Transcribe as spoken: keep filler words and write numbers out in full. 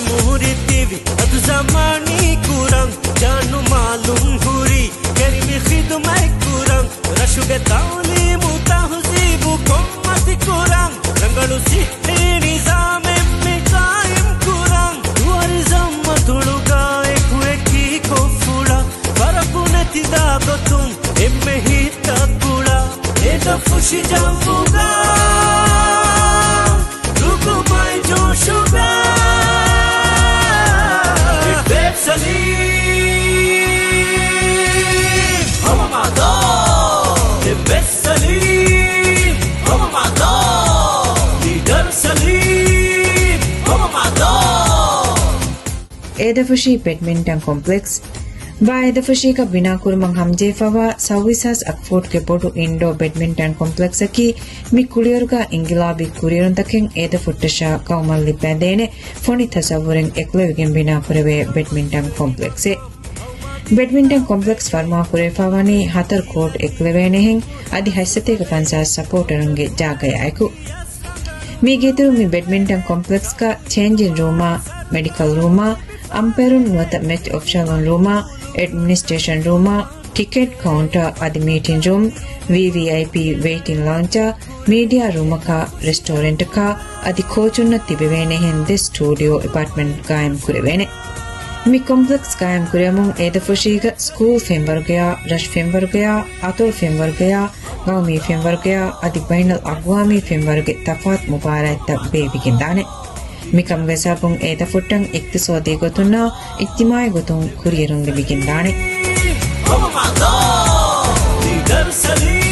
މުހުރި ތިވި އަދު ޒަމާނީ ކުރަން، ޖާނު މާލުން ހުރި ކެރިމި ޚިދުމަތް ކުރަން، ރަށުގެ ތައުލީމު ތަހުޒީބު ކޮށްމަތި ކުރަން، ރަނގަޅު ޞިއްޙީ ނިޒާމެއް މި ޤާއިމް ކުރަން، ދުވާރި ޒައްމަތުޅުގަ އެކު އެކީ ކޮށްފުޅަށް، ފަރަކު ނެތިދާ ގޮތުން އެންމެ ހިތްތައް ކުޅަ، އެދަފުށި ޖައްވުގަ ނުކުމާއި ޖޯޝުގަ، އެއްބޭފް ސަލީމް ހަމަ މާދޯ. އެއްބޭފް ސަލީމް ހަމަ މާދޯ. ލީޑަރ ސަލީމް ހަމަ މާދޯ. އޭދަފުށީ ބެޑްމިންޓަން ކޮމްޕްލެކްސް. ބާ އޭދަފުށީގަ ބިނާކުރުމަށް ހަމަޖެހިފައިވާ ސައުވީސް ހާސް އަށް ފޫޓްގެ ބޮޑު އިންޑޯ ބެޑްމިންޓަން ކޮމްޕްލެކްސްއަކީ، މި ކުޅިވަރުގަ އިންގިލާބީ ކުރިއެރުންތަކެއް އޭދަފުށްޓަށާ ގައުމަށް ލިބިދޭނެ ފޮނި ތަސައްވުރެއް އެކުލެވިގެން ބިނާކުރެވޭ ބެޑްމިންޓަން ކޮމްޕްލެކްސެއް. ބެޑްމިންޓަން ކޮމްޕްލެކްސް ފަރުމާކުރެވިފައިވަނީ ހަތަރު ކޯޓް އެކުލެވޭނެހެން، އަދި ހަތްސަތޭކަ ފަންސާސް ސަޕޯޓަރުންގެ ޖާގަޔާއެކު. މީގެއިތުރުން މި ބެޑްމިންޓަން ކޮމްޕްލެކްސްގަ ޗޭންޖިން ރޫމާ، މެޑިކަލް ރޫމާ، އަމްޕައިރުން ނުވަތަ މެޗް އޮފިޝަލުން ރޫމާ، އެޑްމިނިސްޓްރޭޝަން ރޫމާ، ޓިކެޓް ކައުންޓާ އަދި މީޓިން ރޫމް، ވީވީއައިޕީ ވެއިޓިން ލައުންޖާ، މީޑިއާ ރޫމަކާ، ރެސްޓޯރެންޓަކާ އަދި ކޯޗުންނަށް ތިބެވޭނެހެން ދެ ސްޓޫޑިއޯ އެޕާޓްމަންޓް ގާއިމް ކުރެވޭނެ. މި ކޮމްޕްލެކްސް ގާއިމް ކުރެވެމުން އޭދަފުށީގަ ސްކޫލް ފެންވަރުގަޔާ، ރަށު ފެންވަރުގަޔާ، އަތޮޅު ފެންވަރުގަޔާ، ގައުމީ ފެންވަރުގަޔާ އަދި ބައިނަލް އަގްވާމީ ފެންވަރުގެ ތަފާތު މުބާރާތްތައް ބޭއްވިގެންދާނެ. މިކަމުގެ ސަބަބުން އޭދަފުށްޓަށް އިޤްތިޞާދީ ގޮތުންނާ އިޖްތިމާޢީ ގޮތުން ކުރިއެރުން ލިބިގެންދާނެ. ހަމަ މާދޯ، ލީޑަރ ސަލީމް.